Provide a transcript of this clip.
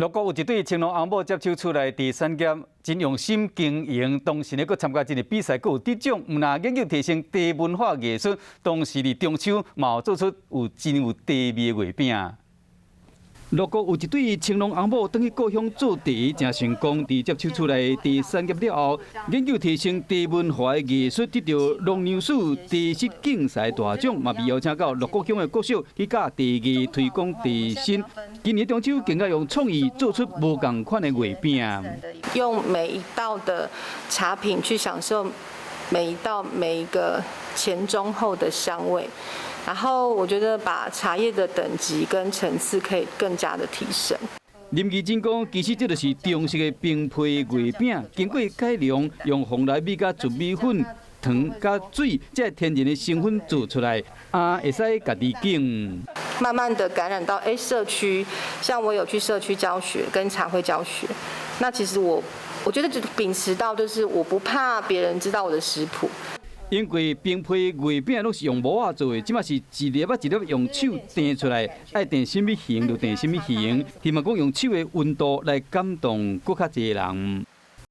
鹿谷有一對青農翁某接手厝內茶產業，真用心經營，當時呢，閣參加這個比賽，閣有得獎。毋但研究提升茶文化藝術，同時佇中秋嘛有做出有真有茶味的月餅。鹿谷有一對青農翁某，轉去故鄉做茶，誠成功。佇接手厝內茶產業了後，研究提升茶文化的藝術，得著農糧署茶食競賽大獎，嘛被邀請到鹿谷鄉的國小去教茶藝、推廣茶食。今年中秋更加用創意做出無仝款的月餅。用每一道的茶品去享受每一道每一個前中後的香味。然後我覺得把茶葉的等級跟層次可以更加的提升。林義珍講，其實這就是中式的冰皮月餅，經過改良，用蓬萊米佮糯米粉、糖佮水，這天然的成分做出來，啊，會使家己揀。慢慢的感染到社區，像我有去社區教學跟茶會教學，那其實我覺得就秉持到就是我不怕別人知道我的食譜。因為冰皮月餅攏是用模仔做的，這馬是一粒仔一粒用手糞出來，愛糞啥物形就糞啥物形，希望講用手的溫度來感動閣較濟人。